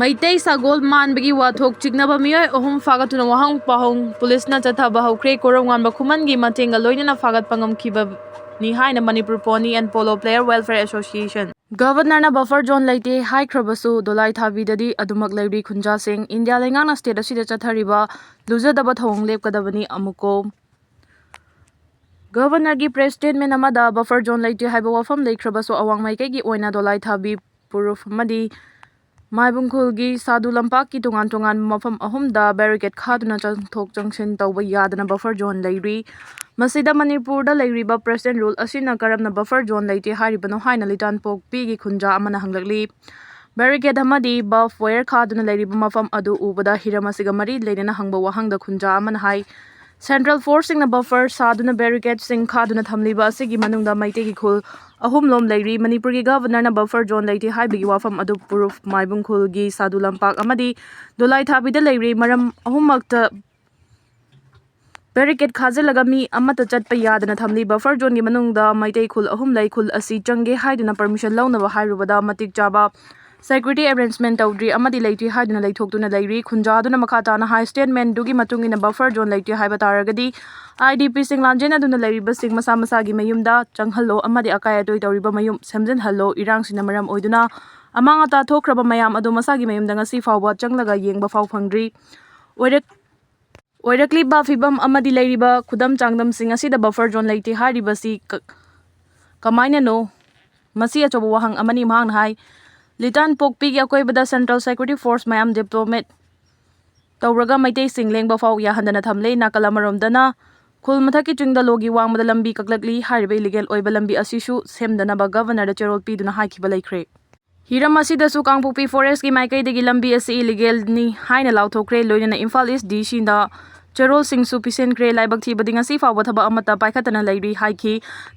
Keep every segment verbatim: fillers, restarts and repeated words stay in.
ꯃꯩꯇꯩ ꯁꯒꯣꯜ ꯃꯥꯟꯕꯒꯤ ꯋꯥꯊꯣꯛ ꯆꯤꯡꯅꯕ ꯃꯤꯑꯣꯏ ꯑꯍꯨꯝ ꯐꯥꯒꯠꯇꯨꯅ ꯋꯥꯍꯪ ꯄꯥꯎꯍꯪ ꯄꯨꯂꯤꯁꯅ ꯆꯠꯊꯕ ꯍꯧꯈ꯭ꯔꯦ꯫ ꯀꯣꯔꯧꯉꯥꯟꯕ ꯈꯨꯃꯟꯒꯤ ꯃꯇꯦꯡꯒ ꯂꯣꯏꯅꯅ ꯐꯥꯒꯠꯄ ꯉꯝꯈꯤꯕꯅꯤ ꯍꯥꯏꯅ Manipur Pony and Polo Player Welfare Association꯫ ꯒꯕꯔꯅꯔꯅ buffer zone ꯂꯩꯇꯦ ꯍꯥꯏꯈ꯭ꯔꯕꯁꯨ ꯗꯣꯂꯥꯏ ꯊꯥꯕꯤꯗꯗꯤ ꯑꯗꯨꯃꯛ ꯂꯩꯔꯤ ꯈꯨꯟꯖꯥꯁꯤꯡ꯫ ꯏꯟꯗꯤꯌꯥ ꯂꯩꯉꯥꯛꯅ state ꯑꯁꯤꯗ ꯆꯠꯊꯔꯤꯕ ꯂꯨꯖꯗꯕ ꯊꯧꯑꯣꯡ ꯂꯦꯞꯀꯗꯕꯅꯤ꯫ ꯑꯃꯨꯛꯀꯣ ꯒꯕꯔꯅꯔꯒꯤ press statement ꯑꯃꯗ buffer zone ꯂꯩꯇꯦ ꯍꯥꯏꯕ ꯋꯥꯐꯝ ꯂꯩꯈ꯭ꯔꯕꯁꯨ ꯑꯋꯥꯡ ꯃꯥꯏꯀꯩꯒꯤ ꯑꯣꯏꯅ ꯗꯣꯂꯥꯏ ꯊꯥꯕꯤ ꯄꯨꯔꯨꯐ ꯑꯃꯗꯤ ꯃꯥꯏꯕꯨꯡꯈꯨꯜꯒꯤ ꯁꯥꯗꯨ ꯂꯝꯄꯥꯛꯀꯤ ꯇꯣꯉꯥꯟ ꯇꯣꯉꯥꯟꯕ ꯃꯐꯝ ꯑꯍꯨꯝꯗ barricade ꯈꯥꯗꯨꯅ ꯆꯪꯊꯣꯛ ꯆꯪꯁꯤꯟ ꯇꯧꯕ ꯌꯥꯗꯅ buffer zone ꯂꯩꯔꯤ꯫ ꯃꯁꯤꯗ ꯃꯅꯤꯄꯨꯔꯗ ꯂꯩꯔꯤꯕ present rule ꯑꯁꯤꯅ ꯀꯔꯝꯅ buffer zone ꯂꯩꯇꯦ ꯍꯥꯏꯔꯤꯕꯅꯣ ꯍꯥꯏꯅ ꯂꯤꯇꯥꯟꯄꯣꯛꯄꯤꯒꯤ ꯈꯨꯟꯖꯥ ꯑꯃꯅ ꯍꯪꯂꯛꯂꯤ꯫ Barricade ꯑꯃꯗꯤ barbed wire ꯈꯥꯗꯨꯅ ꯂꯩꯔꯤꯕ ꯃꯐꯝ ꯑꯗꯨ ꯎꯕꯗ ꯍꯤꯔꯝ ꯑꯁꯤꯒ ꯃꯔꯤ ꯂꯩꯅꯅ ꯍꯪꯕ ꯋꯥꯍꯪꯗ ꯈꯨꯟꯖꯥ ꯑꯃꯅ ꯍꯥꯏ, central forceꯁꯤꯡꯅ buffer ꯁꯥꯗꯨꯅ barricadeꯁꯤꯡ ꯈꯥꯗꯨꯅ ꯊꯝꯂꯤꯕ ꯑꯁꯤꯒꯤ ꯃꯅꯨꯡꯗ ꯃꯩꯇꯩꯒꯤ ꯈꯨꯜ ꯑꯍꯨꯝꯂꯣꯝ ꯂꯩꯔꯤ꯫ ꯃꯅꯤꯄꯨꯔꯒꯤ ꯒꯕꯔꯅꯔꯅ buffer zone ꯂꯩꯇꯦ ꯍꯥꯏꯕꯒꯤ ꯋꯥꯐꯝ ꯑꯗꯨ ꯄꯨꯔꯨꯐ ꯃꯥꯏꯕꯨꯡꯈꯨꯜꯒꯤ ꯁꯥꯗꯨ ꯂꯝꯄꯥꯛ ꯑꯃꯗꯤ ꯗꯣꯂꯥꯏ ꯊꯥꯕꯤꯗ ꯂꯩꯔꯤ꯫ ꯃꯔꯝ ꯑꯍꯨꯝꯃꯛꯇ barricade ꯈꯥꯖꯤꯜꯂꯒ ꯃꯤ ꯑꯃꯠꯇ ꯆꯠꯄ ꯌꯥꯗꯅ ꯊꯝꯂꯤ꯫ Buffer zoneꯒꯤ ꯃꯅꯨꯡꯗ ꯃꯩꯇꯩ ꯈꯨꯜ ꯑꯍꯨꯝ ꯂꯩ꯫ ꯈꯨꯜ ꯑꯁꯤ ꯆꯪꯒꯦ ꯍꯥꯏꯗꯨꯅ permission ꯂꯧꯅꯕ ꯍꯥꯏꯔꯨꯕꯗ ꯃꯇꯤꯛ ꯆꯥꯕ security arrangement ꯇꯧꯗ꯭ꯔꯤ ꯑꯃꯗꯤ ꯂꯩꯇ꯭ꯔꯤ ꯍꯥꯏꯗꯨꯅ ꯂꯩꯊꯣꯛꯇꯨꯅ ꯂꯩꯔꯤ꯫ ꯈꯨꯟꯖꯥꯗꯨꯅ ꯃꯈꯥ ꯇꯥꯅ ꯍꯥꯏ, statementꯗꯨꯒꯤ ꯃꯇꯨꯡ ꯏꯟꯅ buffer zone ꯂꯩꯇꯦ ꯍꯥꯏꯕ ꯇꯥꯔꯒꯗꯤ IDPꯁꯤꯡ ꯂꯥꯟꯖꯦꯟꯅꯗꯨꯅ ꯂꯩꯔꯤꯕꯁꯤꯡ ꯃꯁꯥ ꯃꯁꯥꯒꯤ ꯃꯌꯨꯝꯗ ꯆꯪꯍꯜꯂꯣ ꯑꯃꯗꯤ ꯑꯀꯥꯏ ꯑꯇꯣꯏ ꯇꯧꯔꯤꯕ ꯃꯌꯨꯝ ꯁꯦꯝꯖꯤꯟꯍꯜꯂꯣ꯫ ꯏꯔꯥꯡꯁꯤꯅ ꯃꯔꯝ ꯑꯣꯏꯗꯨꯅ ꯑꯃꯥꯡ ꯑꯇꯥ ꯊꯣꯛꯈ꯭ꯔꯕ ꯃꯌꯥꯝ ꯑꯗꯨ ꯃꯁꯥꯒꯤ ꯃꯌꯨꯝꯗ ꯉꯁꯤ ꯐꯥꯎꯕ ꯆꯪꯂꯒ ꯌꯦꯡꯕ ꯐꯥꯎ ꯐꯪꯗ꯭ꯔꯤ꯫ ꯑꯣꯏꯔꯛ-, ꯑꯣꯏꯔꯛꯂꯤꯕ ꯐꯤꯕꯝ ꯑꯃꯗꯤ ꯂꯩꯔꯤꯕ ꯈꯨꯗꯝ ꯆꯥꯡꯗꯝꯁꯤꯡ ꯑꯁꯤꯗ buffer zone ꯂꯩꯇꯦ ꯍꯥꯏꯔꯤꯕꯁꯤ ꯀ-, ꯀꯃꯥꯏꯅꯅꯣ? ꯃꯁꯤ ꯑꯆꯧꯕ ꯋꯥꯍꯪ ꯑꯃꯅꯤ, ꯃꯍꯥꯛꯅ ꯍꯥꯏ꯫ ꯂꯤꯇꯥꯟꯄꯣꯛꯄꯤꯒꯤ ꯑꯀꯣꯏꯕꯗ central security force ꯃꯌꯥꯝ deployment ꯇꯧꯔꯒ ꯃꯩꯇꯩꯁꯤꯡ ꯂꯦꯡꯕ ꯐꯥꯎ ꯌꯥꯍꯟꯗꯅ ꯊꯝꯂꯦ꯫ ꯅꯥꯀꯜ ꯑꯃꯔꯣꯝꯗꯅ ꯈꯨꯜ ꯃꯊꯛꯀꯤ ꯆꯤꯡꯗ ꯂꯣꯒꯤ ꯋꯥꯡꯃꯗ ꯂꯝꯕꯤ ꯀꯛꯂꯛꯂꯤ꯫ ꯍꯥꯏꯔꯤꯕ illegal ꯑꯣꯏꯕ ꯂꯝꯕꯤ ꯑꯁꯤꯁꯨ ꯁꯦꯝꯗꯅꯕ ꯒꯕꯔꯅꯔꯗ ꯆꯦꯔꯣꯜ ꯄꯤꯗꯨꯅ ꯍꯥꯏꯈꯤꯕ ꯂꯩꯈ꯭ꯔꯦ꯫ ꯍꯤꯔꯝ ꯑꯁꯤꯗꯁꯨ ꯀꯥꯡꯄꯣꯛꯄꯤ forestꯀꯤ ꯃꯥꯏꯀꯩꯗꯒꯤ ꯂꯝꯕꯤ ꯑꯁꯤ illegalꯅꯤ ꯍꯥꯏꯅ ꯂꯥꯎꯊꯣꯛꯈ꯭ꯔꯦ꯫ ꯂꯣꯏꯅꯅ ꯏꯝꯐꯥꯜ East DCꯗ ꯆꯦꯔꯣꯜꯁꯤꯡꯁꯨ ꯄꯤꯁꯤꯟꯈ꯭ꯔꯦ꯫ ꯂꯥꯏꯕꯛ ꯊꯤꯕꯗꯤ ꯉꯁꯤ ꯐꯥꯎꯕ ꯊꯕꯛ ꯑꯃꯠꯇ ꯄꯥꯏꯈꯠꯇꯅ ꯂꯩꯔꯤ ꯍꯥꯏꯈꯤ꯫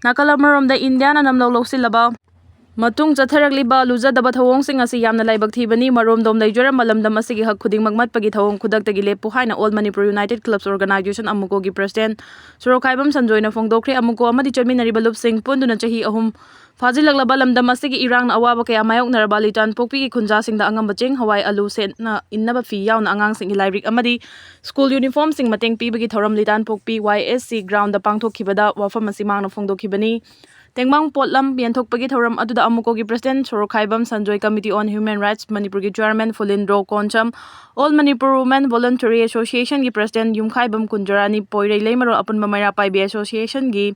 ꯅꯥꯀꯜ ꯑꯃꯔꯣꯝꯗ ꯏꯟꯗꯤꯌꯥꯅ ꯅꯝꯂꯧ ꯂꯧꯁꯤꯜꯂꯕ ꯃꯇꯨꯡ ꯆꯠꯊꯔꯛꯂꯤꯕ ꯂꯨꯖꯗꯕ ꯊꯧꯑꯣꯡꯁꯤꯡ ꯑꯁꯤ ꯌꯥꯝꯅ ꯂꯥꯏꯕꯛ ꯊꯤꯕꯅꯤ꯫ ꯃꯔꯣꯝꯗꯣꯝ ꯂꯩꯖꯔꯝꯕ ꯂꯝꯗꯝ ꯑꯁꯤꯒꯤ ꯍꯛ ꯈꯨꯗꯤꯡꯃꯛ ꯃꯠꯄꯒꯤ ꯊꯧꯑꯣꯡ ꯈꯨꯗꯛꯇꯒꯤ ꯂꯦꯞꯄꯨ ꯍꯥꯏꯅ All Manipur United Clubs Organization, ꯑꯃꯨꯀꯣꯒꯤ president ꯁꯣꯔꯣꯛꯈꯥꯏꯕꯝ ꯁꯟꯖꯣꯏꯅ ꯐꯣꯡꯗꯣꯛꯈ꯭ꯔꯦ꯫ ꯑꯃꯨꯀꯣ ꯑꯃꯗꯤ ꯆꯠꯃꯤꯟꯅꯔꯤꯕ ꯂꯨꯞꯁꯤꯡ ꯄꯨꯟꯗꯨꯅ ꯆꯍꯤ ꯑꯍꯨꯝ ꯐꯥꯖꯤꯜꯂꯛꯂꯕ ꯂꯝꯗꯝ ꯑꯁꯤꯒꯤ ꯏꯔꯥꯡꯅ ꯑꯋꯥꯕ ꯀꯌꯥ ꯃꯥꯌꯣꯛꯅꯔꯕ ꯂꯤꯇꯥꯟꯄꯣꯛꯄꯤꯒꯤ ꯈꯨꯟꯖꯥꯁꯤꯡꯗ ꯑꯉꯝꯕ ꯆꯦꯡ, ꯍꯋꯥꯏ, ꯑꯂꯨ, ꯁꯦꯠꯅ ꯏꯟꯅꯕ ꯐꯤ ꯌꯥꯎꯅ ꯑꯉꯥꯡꯁꯤꯡꯒꯤ ꯂꯥꯏꯔꯤꯛ ꯑꯃꯗꯤ school uniformꯁꯤꯡ ꯃꯇꯦꯡ ꯄꯤꯕꯒꯤ ꯊꯧꯔꯝ ꯂꯤꯇꯥꯟꯄꯣꯛꯄꯤ Y S C groundꯗ ꯄꯥꯡꯊꯣꯛꯈꯤꯕꯗ ꯋꯥꯐꯝ ꯑꯁꯤ ꯃꯍꯥꯛꯅ ꯐꯣꯡꯗꯣꯛꯈꯤꯕꯅꯤ꯫ ꯇꯦꯡꯕꯥꯡ ꯄꯣꯠꯂꯝ ꯌꯦꯟꯊꯣꯛꯄꯒꯤ ꯊꯧꯔꯝ ꯑꯗꯨꯗ ꯑꯃꯨꯀꯣꯒꯤ president Sorokhaibam Sanjoy, Committee on Human Rights ꯃꯅꯤꯄꯨꯔꯒꯤ chairman ꯐꯨꯂꯤꯟꯗ꯭ꯔꯣ Konsam, All Manipur Women Voluntary Associationꯒꯤ president ꯌꯨꯝꯈꯥꯏꯕꯝ ꯀꯨꯟꯖꯔꯥꯅꯤ, ꯄꯣꯏꯔꯩ ꯂꯩꯃꯔꯣꯜ ꯑꯄꯨꯟꯕ ꯃꯩꯔꯥ ꯄꯥꯏꯕꯤ associationꯒꯤ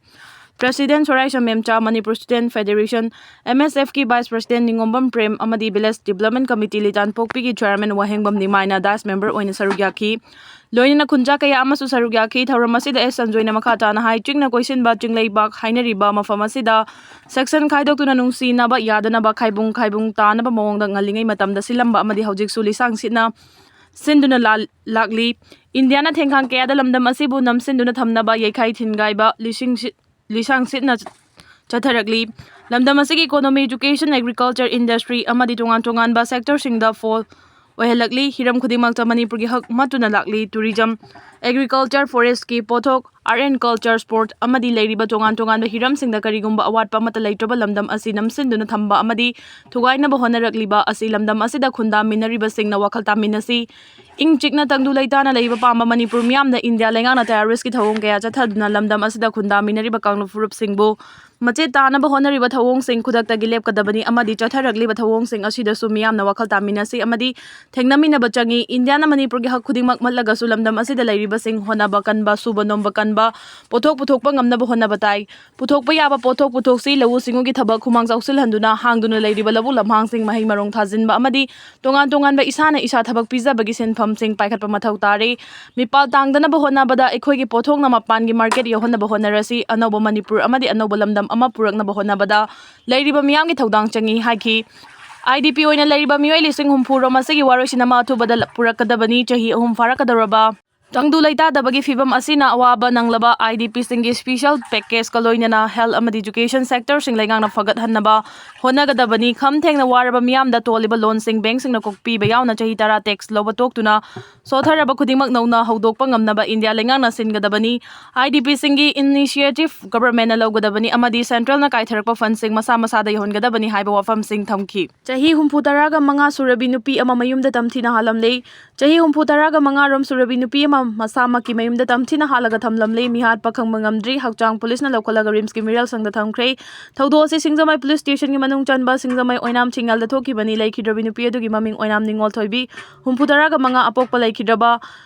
president ꯁꯣꯔꯥꯏꯁꯝ ꯃꯦꯝꯆꯥ, Manipur Student Federation, M S Fꯀꯤ vice president ꯅꯤꯉꯣꯝꯕꯝ Prem ꯑꯃꯗꯤ village development committee ꯂꯤꯇꯥꯟꯄꯣꯛꯄꯤꯒꯤ chairman ꯋꯥꯍꯦꯡꯕꯝ ꯅꯤꯃꯥꯏꯅ dais member ꯑꯣꯏꯅ ꯁꯔꯨꯛ ꯌꯥꯈꯤ꯫ ꯂꯣꯏꯅꯅ ꯈꯨꯟꯖꯥ ꯀꯌꯥ ꯑꯃꯁꯨ ꯁꯔꯨꯛ ꯌꯥꯈꯤ꯫ ꯊꯧꯔꯝ ꯑꯁꯤꯗ S ꯁꯟꯖꯣꯏꯅ ꯃꯈꯥ ꯇꯥꯅ ꯍꯥꯏ, ꯆꯤꯡꯅ ꯀꯣꯏꯁꯤꯟꯕ ꯆꯤꯡꯂꯩꯕꯥꯛ ꯍꯥꯏꯅꯔꯤꯕ ꯃꯐꯝ ꯑꯁꯤꯗ section ꯈꯥꯏꯗꯣꯛꯇꯨꯅ ꯅꯨꯡꯁꯤꯅꯕ ꯌꯥꯗꯅꯕ ꯈꯥꯏꯕꯨꯡ ꯈꯥꯏꯕꯨꯡ ꯇꯥꯅꯕ ꯃꯑꯣꯡꯗ ꯉꯜꯂꯤꯉꯩ ꯃꯇꯝꯗ ꯁꯤꯜꯂꯝꯕ ꯑꯃꯗꯤ ꯍꯧꯖꯤꯛꯁꯨ ꯂꯤꯁꯥꯡ ꯁꯤꯠꯅ ꯁꯤꯟꯗꯨꯅ ꯂꯥ-, ꯂꯥꯛꯂꯤ꯫ ꯏꯟꯗꯤꯌꯥꯅ ꯊꯦꯡꯈꯥꯡ ꯀꯌꯥꯗ ꯂꯝꯗꯝ ꯑꯁꯤꯕꯨ ꯅꯝꯁꯤꯟꯗꯨꯅ ꯊꯝꯅꯕ ꯌꯩꯈꯥꯏ ꯊꯤꯟꯒꯥꯏꯕ ꯂꯤꯁꯤꯡ ꯁꯤ-, ꯂꯤꯁꯥꯡ ꯁꯤꯠꯅ ꯆꯠꯊꯔꯛꯂꯤ꯫ ꯂꯝꯗꯝ ꯑꯁꯤꯒꯤ economy, education, agriculture, industry ꯑꯃꯗꯤ ꯇꯣꯉꯥꯟ ꯇꯣꯉꯥꯟꯕ sectorꯁꯤꯡꯗ ꯐꯣꯜ ꯑꯣꯏꯍꯜꯂꯛꯂꯤ꯫ ꯍꯤꯔꯝ ꯈꯨꯗꯤꯡꯃꯛꯇ ꯃꯅꯤꯄꯨꯔꯒꯤ ꯍꯛ ꯃꯠꯇꯨꯅ ꯂꯥꯛꯂꯤ꯫ Tourism, agriculture, forestꯀꯤ ꯄꯣꯠꯊꯣꯛ, art and culture, sport ꯑꯃꯗꯤ ꯂꯩꯔꯤꯕ ꯇꯣꯉꯥꯟ ꯇꯣꯉꯥꯟꯕ ꯍꯤꯔꯝꯁꯤꯡꯗ ꯀꯔꯤꯒꯨꯝꯕ ꯑꯋꯥꯠꯄ ꯑꯃꯠꯇ ꯂꯩꯇ꯭ꯔꯕ ꯂꯝꯗꯝ ꯑꯁꯤ ꯅꯝꯁꯤꯟꯗꯨꯅ ꯊꯝꯕ ꯑꯃꯗꯤ ꯊꯨꯒꯥꯏꯅꯕ ꯍꯣꯠꯅꯔꯛꯂꯤꯕ ꯑꯁꯤ ꯂꯝꯗꯝ ꯑꯁꯤꯗ ꯈꯨꯟꯗꯥꯃꯤꯟꯅꯔꯤꯕꯁꯤꯡꯅ ꯋꯥꯈꯜ ꯇꯥꯃꯤꯟꯅꯁꯤ꯫ ꯏꯪ ꯆꯤꯛꯅ ꯇꯪꯗꯨ ꯂꯩꯇꯥꯅ ꯂꯩꯕ ꯄꯥꯝꯕ ꯃꯅꯤꯄꯨꯔ ꯃꯤꯌꯥꯝꯅ ꯏꯟꯗꯤꯌꯥ ꯂꯩꯉꯥꯛꯅ terroristꯀꯤ ꯊꯧꯑꯣꯡ ꯀꯌꯥ ꯆꯠꯊꯗꯨꯅ ꯂꯝꯗꯝ ꯑꯁꯤꯗ ꯈꯨꯟꯗꯥꯃꯤꯟꯅꯔꯤꯕ ꯀꯥꯡꯂꯨꯞ ꯐꯨꯔꯨꯞꯁꯤꯡꯕꯨ ꯃꯆꯦꯠ ꯇꯥꯅꯕ ꯍꯣꯠꯅꯔꯤꯕ ꯊꯧꯑꯣꯡꯁꯤꯡ ꯈꯨꯗꯛꯇꯒꯤ ꯂꯦꯞꯀꯗꯕꯅꯤ ꯑꯃꯗꯤ ꯆꯠꯊꯔꯛꯂꯤꯕ ꯊꯧꯑꯣꯡꯁꯤꯡ ꯑꯁꯤꯗꯁꯨ ꯃꯤꯌꯥꯝꯅ ꯋꯥꯈꯜ ꯇꯥꯃꯤꯟꯅꯁꯤ ꯑꯃꯗꯤ ꯊꯦꯡꯅꯃꯤꯟꯅꯕ ꯆꯪꯏ꯫ ꯏꯟꯗꯤꯌꯥꯅ ꯃꯅꯤꯄꯨꯔꯒꯤ ꯍꯛ ꯈꯨꯗꯤꯡꯃꯛ ꯃꯠꯂꯒꯁꯨ ꯂꯝꯗꯝ ꯑꯁꯤꯗ ꯂꯩꯔꯤꯕꯁꯤꯡ ꯍꯣꯠꯅꯕ ꯀꯟꯕ, ꯁꯨꯕ ꯅꯣꯝꯕ ꯀꯟꯕ, ꯄꯣꯠꯊꯣꯛ ꯄꯨꯊꯣꯛꯄ ꯉꯝꯅꯕ ꯍꯣꯠꯅꯕ ꯇꯥꯏ꯫ ꯄꯨꯊꯣꯛꯄ ꯌꯥꯕ ꯄꯣꯠꯊꯣꯛ ꯄꯨꯊꯣꯛꯁꯤ꯫ ꯂꯧꯎ ꯁꯤꯡꯎꯒꯤ ꯊꯕꯛ ꯍꯨꯃꯥꯡ ꯆꯥꯎꯁꯤꯜꯍꯟꯗꯨꯅ ꯍꯥꯡꯗꯨꯅ ꯂꯩꯔꯤꯕ ꯂꯧꯕꯨꯛ ꯂꯝꯍꯥꯡꯁꯤꯡ ꯃꯍꯩ ꯃꯔꯣꯡ ꯊꯥꯖꯤꯟꯕ ꯑꯃꯗꯤ ꯇꯣꯉꯥꯟ ꯇꯣꯉꯥꯟꯕ ꯏꯁꯥꯅ ꯏꯁꯥ ꯊꯕꯛ ꯄꯤꯖꯕꯒꯤ ꯁꯤꯟꯐꯝꯁꯤꯡ ꯄꯥꯏꯈꯠꯄ ꯃꯊꯧ ꯇꯥꯔꯤ꯫ ꯃꯤꯄꯥꯜ ꯇꯥꯡꯗꯅꯕ ꯍꯣꯠꯅꯕꯗ ꯑꯩꯈꯣꯏꯒꯤ ꯄꯣꯠꯊꯣꯛꯅ ꯃꯄꯥꯟꯒꯤ market ꯌꯧꯍꯟꯅꯕ ꯍꯣꯠꯅꯔꯁꯤ꯫ ꯑꯅꯧꯕ ꯃꯅꯤꯄꯨꯔ ꯑꯃꯗꯤ ꯑꯅꯧꯕ ꯂꯝꯗꯝ ꯑꯃ ꯄꯨꯔꯛꯅꯕ ꯍꯣꯠꯅꯕꯗ ꯂꯩꯔꯤꯕ ꯃꯤꯌꯥꯝꯒꯤ ꯊꯧꯗꯥꯡ ꯆꯪꯏ ꯍꯥꯏꯈꯤ꯫ IDP ꯑꯣꯏꯅ ꯂꯩꯔꯤꯕ ꯃꯤꯑꯣꯏ ꯂꯤꯁꯤꯡ ꯍꯨꯝꯐꯨ ꯔꯣꯝ ꯑꯁꯤꯒꯤ ꯋꯥꯔꯣꯏꯁꯤꯟ ꯑꯃ ꯑꯊꯨꯕꯗ ꯂ-, ꯄꯨꯔꯛꯀꯗꯕꯅꯤ꯫ ꯆꯍꯤ ꯑꯍꯨꯝ ꯐꯥꯔꯛꯀꯗꯧꯔꯕ ꯇꯪꯗꯨ ꯂꯩꯇꯥꯗꯕꯒꯤ ꯐꯤꯚꯝ ꯑꯁꯤꯅ ꯑꯋꯥꯕ ꯅꯪꯂꯕ IDPꯁꯤꯡꯒꯤ special packageꯀ ꯂꯣꯏꯅꯅ health ꯑꯃꯗꯤ education sectorꯁꯤꯡ ꯂꯩꯉꯥꯛꯅ ꯐꯒꯠꯍꯟꯅꯕ ꯍꯣꯠꯅꯒꯗꯕꯅꯤ꯫ ꯈꯝ ꯊꯦꯡꯅ ꯋꯥꯔꯕ ꯃꯤꯌꯥꯝꯗ ꯇꯣꯜꯂꯤꯕ loanꯁꯤꯡ bankꯁꯤꯡꯅ ꯀꯣꯛꯄꯤꯕ ꯌꯥꯎꯅ ꯆꯍꯤ ꯇꯔꯥ tax ꯂꯧꯕ ꯇꯣꯛꯇꯨꯅ ꯁꯣꯊꯔꯕ ꯈꯨꯗꯤꯡꯃꯛ ꯅꯧꯅ ꯍꯧꯗꯣꯛꯄ ꯉꯝꯅꯕ ꯏꯟꯗꯤꯌꯥ ꯂꯩꯉꯥꯛꯅ ꯁꯤꯟꯒꯗꯕꯅꯤ꯫ IDPꯁꯤꯡꯒꯤ initiative governmentꯅ ꯂꯧꯒꯗꯕꯅꯤ ꯑꯃꯗꯤ centralꯅ ꯀꯥꯏꯊꯔꯛꯄ fundꯁꯤꯡ ꯃꯁꯥ ꯃꯁꯥꯗ ꯌꯧꯍꯟꯒꯗꯕꯅꯤ ꯍꯥꯏꯕ ꯋꯥꯐꯝꯁꯤꯡ ꯊꯝꯈꯤ꯫ ꯆꯍꯤ ꯍꯨꯝꯐꯨ ꯇꯔꯥꯒ ꯃꯉꯥ ꯁꯨꯔꯕꯤ ꯅꯨꯄꯤ ꯑꯃ ꯃꯌꯨꯝꯗ ꯇꯝꯊꯤꯅ ꯍꯥꯜꯂꯝꯂꯦ꯫ ꯆꯍꯤ ꯍꯨꯝꯐꯨ ꯇꯔꯥꯒ ꯃꯉꯥ ꯔꯣꯝ ꯁꯨꯔꯕꯤ ꯅꯨꯄꯤ ꯑꯃ ꯃꯁꯥꯃꯛꯀꯤ ꯃꯌꯨꯝꯗ ꯇꯝꯊꯤꯅ ꯍꯥꯜꯂꯒ ꯊꯝꯂꯝꯂꯦ꯫ ꯃꯤꯍꯥꯠꯄ ꯈꯪꯕ ꯉꯝꯗ꯭ꯔꯤ꯫ ꯍꯛꯆꯥꯡ ꯄꯨꯂꯤꯁꯅ ꯂꯧꯈꯠꯂꯒ RIMSꯀꯤ ꯃꯤꯔꯦꯜ ꯁꯪꯗ ꯊꯝꯈ꯭ꯔꯦ꯫ ꯊꯧꯗꯣꯛ ꯑꯁꯤ ꯁꯤꯡꯖꯃꯩ police stationꯒꯤ ꯃꯅꯨꯡ ꯆꯟꯕ ꯁꯤꯡꯖꯃꯩ ꯑꯣꯏꯅꯥꯝ ꯊꯤꯡꯉꯦꯜꯗ ꯊꯣꯛꯈꯤꯕꯅꯤ꯫ ꯂꯩꯈꯤꯗ꯭ꯔꯕꯤ ꯅꯨꯄꯤ ꯑꯗꯨꯒꯤ ꯃꯃꯤꯡ ꯑꯣꯏꯅꯥꯝ ꯅꯤꯉꯣꯜ ꯊꯣꯏꯕꯤ, ꯍꯨꯝꯐꯨ ꯇꯔꯥꯒ ꯃꯉꯥ, ꯑꯄꯣꯛꯄ ꯂꯩꯈꯤꯗ꯭ꯔꯕ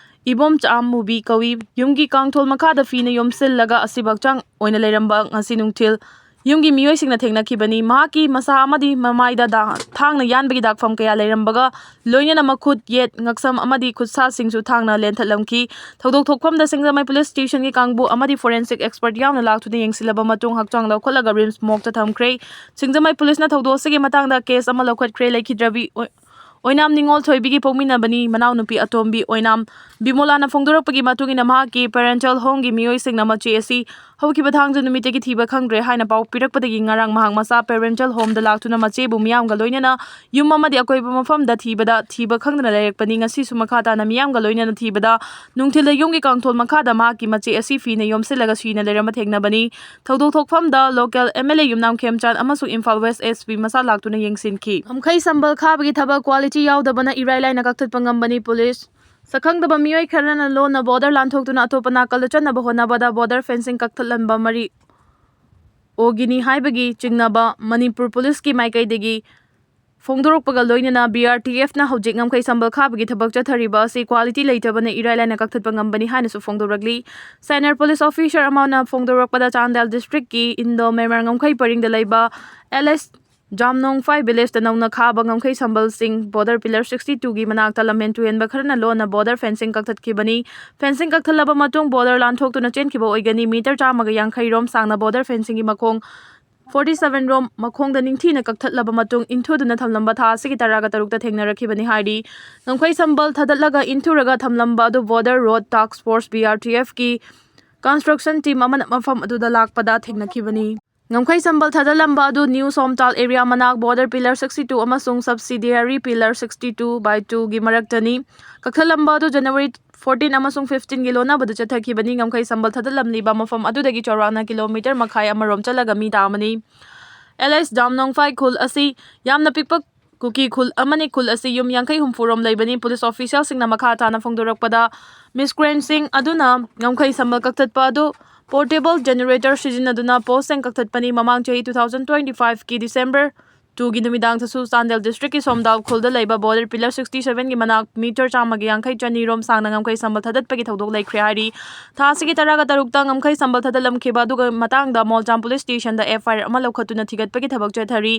ꯏꯕꯣꯝ ꯆꯥꯝꯃꯨꯕꯤ ꯀꯧꯏ꯫ ꯌꯨꯝꯒꯤ ꯀꯥꯡꯊꯣꯜ ꯃꯈꯥꯗ ꯐꯤꯅ ꯌꯣꯝꯁꯤꯜꯂꯒ ꯑꯁꯤꯕ ꯍꯛꯆꯥꯡ ꯑꯣꯏꯅ ꯂꯩꯔꯝꯕ ꯉꯁꯤ ꯅꯨꯡꯊꯤꯜ ꯌꯨꯝꯒꯤ ꯃꯤꯑꯣꯏꯁꯤꯡꯅ ꯊꯦꯡꯅꯈꯤꯕꯅꯤ꯫ ꯃꯍꯥꯛꯀꯤ ꯃꯁꯥ ꯑꯃꯗꯤ ꯃꯃꯥꯏꯗ ꯗꯥ-, ꯊꯥꯡꯅ ꯌꯥꯟꯕꯒꯤ ꯗꯥꯛꯐꯝ ꯀꯌꯥ ꯂꯩꯔꯝꯕꯒ ꯂꯣꯏꯅꯅ ꯃꯈꯨꯠ, ꯌꯦꯠ, ꯉꯛꯁꯝ ꯑꯃꯗꯤ ꯈꯨꯠꯁꯥꯁꯤꯡꯁꯨ ꯊꯥꯡꯅ ꯂꯦꯟꯊꯠꯂꯝꯈꯤ꯫ ꯊꯧꯗꯣꯛ ꯊꯣꯛꯐꯝꯗ ꯁꯤꯡꯖꯃꯩ police stationꯒꯤ ꯀꯥꯡꯕꯨ ꯑꯃꯗꯤ forensic expert ꯌꯥꯎꯅ ꯂꯥꯛꯇꯨꯅ ꯌꯦꯡꯁꯤꯜꯂꯕ ꯃꯇꯨꯡ ꯍꯛꯆꯥꯡ ꯂꯧꯈꯠꯂꯒ RIMS morgueꯗ ꯊꯝꯈ꯭ꯔꯦ꯫ ꯁꯤꯡꯖꯃꯩ policeꯅ ꯊꯧꯗꯣꯛ ꯑꯁꯤꯒꯤ ꯃꯇꯥꯡꯗ case ꯑꯃ ꯂꯧꯈꯠꯈ꯭ꯔꯦ꯫ ꯂꯩꯈꯤꯗ꯭ꯔꯕꯤ ꯑꯣꯏ-, ꯑꯣꯏꯅꯥꯝ ꯅꯤꯉꯣꯜ ꯊꯣꯏꯕꯤꯒꯤ ꯄꯣꯛꯃꯤꯟꯅꯕꯅꯤ꯫ ꯃꯅꯥꯎꯅꯨꯄꯤ ꯑꯇꯣꯝꯕꯤ ꯑꯣꯏꯅꯥꯝ ꯕꯤꯃꯣꯂꯥꯅ ꯐꯣꯡꯗꯣꯔꯛꯄꯒꯤ ꯃꯇꯨꯡ ꯏꯟꯅ ꯃꯍꯥꯛꯀꯤ parental homeꯒꯤ ꯃꯤꯑꯣꯏꯁꯤꯡꯅ ꯃꯆꯦ ꯑꯁꯤ ꯍꯧꯈꯤꯕ ꯊꯥꯡꯖ ꯅꯨꯃꯤꯠꯇꯒꯤ ꯊꯤꯕ ꯈꯪꯗ꯭ꯔꯦ ꯍꯥꯏꯅ ꯄꯥꯎ ꯄꯤꯔꯛꯄꯗꯒꯤ ꯉꯔꯥꯡ ꯃꯍꯥꯛ ꯃꯁꯥ parental homeꯗ ꯂꯥꯛꯇꯨꯅ ꯃꯆꯦꯕꯨ ꯃꯤꯌꯥꯝꯒ ꯂꯣꯏꯅꯅ ꯌꯨꯝ ꯑꯃꯗꯤ ꯑꯀꯣꯏꯕ ꯃꯐꯝꯗ ꯊꯤꯕꯗ ꯊꯤꯕ ꯈꯪꯗꯅ ꯂꯩꯔꯛꯄꯅꯤ꯫ ꯉꯁꯤꯁꯨ ꯃꯈꯥ ꯇꯥꯅ ꯃꯤꯌꯥꯝꯒ ꯂꯣꯏꯅꯅ ꯊꯤꯕꯗ ꯅꯨꯡꯊꯤꯜꯗ ꯌꯨꯝꯒꯤ ꯀꯥꯡꯊꯣꯜ ꯃꯈꯥꯗ ꯃꯍꯥꯛꯀꯤ ꯃꯆꯦ ꯑꯁꯤ ꯐꯤꯅ ꯌꯣꯝꯁꯤꯜꯂꯒ ꯁꯤꯅ ꯂꯩꯔꯝꯕ ꯊꯦꯡꯅꯕꯅꯤ꯫ ꯊꯧꯗꯣꯛ ꯊꯣꯛꯐꯝꯗ local MLA ꯌꯨꯝꯅꯥꯝ ꯈꯦꯝꯆꯥꯟ ꯑꯃꯁꯨꯡ ꯏꯝꯐꯥꯜ West SP ꯃꯁꯥ ꯂꯥꯛꯇꯨꯅ ꯌꯦꯡꯁꯤꯟꯈꯤ꯫ ꯉꯝꯈꯩ ꯁꯝꯕꯜ ꯈꯥꯕꯒꯤ ꯊꯕꯛ quality ꯌꯥꯎꯗꯕꯅ ꯏꯔꯥꯏ ꯂꯥꯏꯅ ꯀꯛꯊꯠꯄ ꯉꯝꯕꯅꯤ꯫ Police ꯁꯛꯈꯪꯗꯕ ꯃꯤꯑꯣꯏ ꯈꯔꯅ ꯂꯣꯟꯅ border ꯂꯥꯟꯊꯣꯛꯇꯨꯅ ꯑꯇꯣꯞꯄ ꯅꯥꯀꯜꯗ ꯆꯠꯅꯕ ꯍꯣꯠꯅꯕꯗ border fencing ꯀꯛꯊꯠꯂꯝꯕ ꯃꯔꯤ ꯑꯣꯒꯤꯅꯤ ꯍꯥꯏꯕꯒꯤ ꯆꯤꯡꯅꯕ ꯃꯅꯤꯄꯨꯔ policeꯀꯤ ꯃꯥꯏꯀꯩꯗꯒꯤ ꯐꯣꯡꯗꯣꯔꯛꯄꯒ ꯂꯣꯏꯅꯅ BRTFꯅ ꯍꯧꯖꯤꯛ ꯉꯝꯈꯩ ꯁꯝꯕꯜ ꯈꯥꯕꯒꯤ ꯊꯕꯛ ꯆꯠꯊꯔꯤꯕ ꯑꯁꯤ quality ꯂꯩꯇꯕꯅ ꯏꯔꯥꯏ ꯂꯥꯏꯅ ꯀꯛꯊꯠꯄ ꯉꯝꯕꯅꯤ ꯍꯥꯏꯅꯁꯨ ꯐꯣꯡꯗꯣꯔꯛꯂꯤ꯫ Senior police officer ꯑꯃꯅ ꯐꯣꯡꯗꯣꯔꯛꯄꯗ ꯆꯥꯟꯗꯦꯜ districtꯀꯤ ꯏꯟꯗꯣ ꯃꯦꯃꯔ ꯉꯝꯈꯩ ꯄꯔꯤꯡꯗ ꯂꯩꯕ LS ꯖꯥꯝꯅꯣꯡꯐꯥꯏ villageꯇ ꯅꯧꯅ ꯈꯥꯕ ꯉꯝꯈꯩ ꯁꯝꯕꯜꯁꯤꯡ border pillar sixty twoꯒꯤ ꯃꯅꯥꯛꯇ ꯂꯝꯍꯦꯟ ꯇꯨꯍꯦꯟꯕ ꯈꯔꯅ ꯂꯣꯟꯅ border fencing ꯀꯛꯊꯠꯈꯤꯕꯅꯤ꯫ Fencing ꯀꯛꯊꯠꯂꯕ ꯃꯇꯨꯡ border ꯂꯥꯟꯊꯣꯛꯇꯨꯅ ꯆꯦꯟꯈꯤꯕ ꯑꯣꯏꯒꯅꯤ꯫ Meter ꯆꯥꯝꯃꯒ ꯌꯥꯡꯈꯩ ꯔꯣꯝ ꯁꯥꯡꯅ border fencingꯒꯤ ꯃꯈꯣꯡ forty seven ꯔꯣꯝ ꯃꯈꯣꯡꯗ ꯅꯤꯡꯊꯤꯅ ꯀꯛꯊꯠꯂꯕ ꯃꯇꯨꯡ ꯏꯟꯊꯨꯗꯨꯅ ꯊꯝꯂꯝꯕ ꯊꯥ ꯑꯁꯤꯒꯤ ꯇꯔꯥꯒ ꯇꯔꯨꯛꯇ ꯊꯦꯡꯅꯔꯛꯈꯤꯕꯅꯤ ꯍꯥꯏꯔꯤ꯫ ꯉꯝꯈꯩ ꯁꯝꯕꯜ ꯊꯥꯗꯠꯂꯒ ꯏꯟꯊꯨꯔꯒ ꯊꯝꯂꯝꯕ ꯑꯗꯨ Border Road Task Force, B R T F ꯀꯤ construction team ꯑꯃꯅ ꯃꯐꯝ ꯑꯗꯨꯗ ꯂꯥꯛꯄꯗ ꯊꯦꯡꯅꯈꯤꯕꯅꯤ꯫ ꯉꯝꯈꯩ ꯁꯝꯕꯜ ꯊꯥꯗꯠꯂꯝꯕ ꯑꯗꯨ New Somtal area ꯃꯅꯥꯛ border pillar sixty two ꯑꯃꯁꯨꯡ subsidiary pillar sixty two by two ꯒꯤ ꯃꯔꯛꯇꯅꯤ꯫ ꯀꯛꯊꯠꯂꯝꯕ ꯑꯗꯨ January fourteen ꯑꯃꯁꯨꯡ fifteen ꯒꯤ ꯂꯣꯟꯅꯕꯗ ꯆꯠꯊꯈꯤꯕꯅꯤ꯫ ꯉꯝꯈꯩ ꯁꯝꯕꯜ ꯊꯥꯗꯠꯂꯝꯂꯤꯕ ꯃꯐꯝ ꯑꯗꯨꯗꯒꯤ ꯆꯥꯎꯔꯥꯛꯅ ꯀꯤꯂꯣꯃꯤꯇꯔ ꯃꯈꯥꯏ ꯑꯃꯔꯣꯝ ꯆꯠꯂꯒ ꯃꯤ ꯇꯥꯕꯅꯤ꯫ ꯑꯦꯜ ꯑꯦꯁ ꯖꯥꯝꯅꯣꯡꯐꯥꯏ ꯈꯨꯜ ꯑꯁꯤ ꯌꯥꯝꯅ ꯄꯤꯛꯄ ꯀꯨꯀꯤ ꯈꯨꯜ ꯑꯃꯅꯤ꯫ ꯈꯨꯜ ꯑꯁꯤ ꯌꯨꯝ ꯌꯥꯡꯈꯩ ꯍꯨꯝꯐꯨ ꯔꯣꯝ ꯂꯩꯕꯅꯤ꯫ ꯄꯨꯂꯤꯁ ꯑꯣꯐꯤꯁꯤꯌꯦꯜꯁꯤꯡꯅ ꯃꯈꯥ ꯇꯥꯅ ꯐꯣꯡꯗꯣꯔꯛꯄꯗ, ꯃꯤꯁꯀ꯭ꯔꯦꯟꯁꯤꯡ ꯑꯗꯨꯅ ꯉꯝꯈꯩ ꯁꯝꯕꯜ ꯀꯛꯊꯠꯄ ꯑꯗꯨ portable generator ꯁꯤꯖꯤꯟꯅꯗꯨꯅ ꯄꯣꯁꯁꯤꯡ ꯀꯛꯊꯠꯄꯅꯤ꯫ ꯃꯃꯥꯡ ꯆꯍꯤ two thousand twenty five ꯀꯤ December two ꯒꯤ ꯅꯨꯃꯤꯗꯥꯡꯗꯁꯨ ꯆꯥꯟꯗꯦꯜ district ꯀꯤ ꯁꯣꯝꯗꯥꯎ ꯈꯨꯜꯗ ꯂꯩꯕ border pillar sixty seven ꯒꯤ ꯃꯅꯥꯛ ꯃꯤꯇꯔ ꯆꯥꯝꯃꯒꯤ ꯌꯥꯡꯈꯩ ꯆꯅꯤ ꯔꯣꯝ ꯁꯥꯡꯅ ꯉꯝꯈꯩ ꯁꯝꯕꯜ ꯊꯥꯗꯠꯄꯒꯤ ꯊꯧꯗꯣꯛ ꯂꯩꯈ꯭ꯔꯦ ꯍꯥꯏꯔꯤ꯫ ꯊꯥ ꯑꯁꯤꯒꯤ ꯇꯔꯥꯒ ꯇꯔꯨꯛꯇ ꯉꯝꯈꯩ ꯁꯝꯕꯜ ꯊꯥꯗꯠꯂꯝꯈꯤꯕ ꯑꯗꯨꯒ ꯃꯇꯥꯡꯗ ꯃꯣꯜꯆꯥꯝ ꯄꯨꯂꯤꯁ ꯁ꯭ꯇꯦꯁꯟꯗ F I R ꯑꯃ ꯂꯧꯈꯠꯇꯨꯅ ꯊꯤꯒꯠꯄꯒꯤ ꯊꯕꯛ ꯆꯠꯊꯔꯤ꯫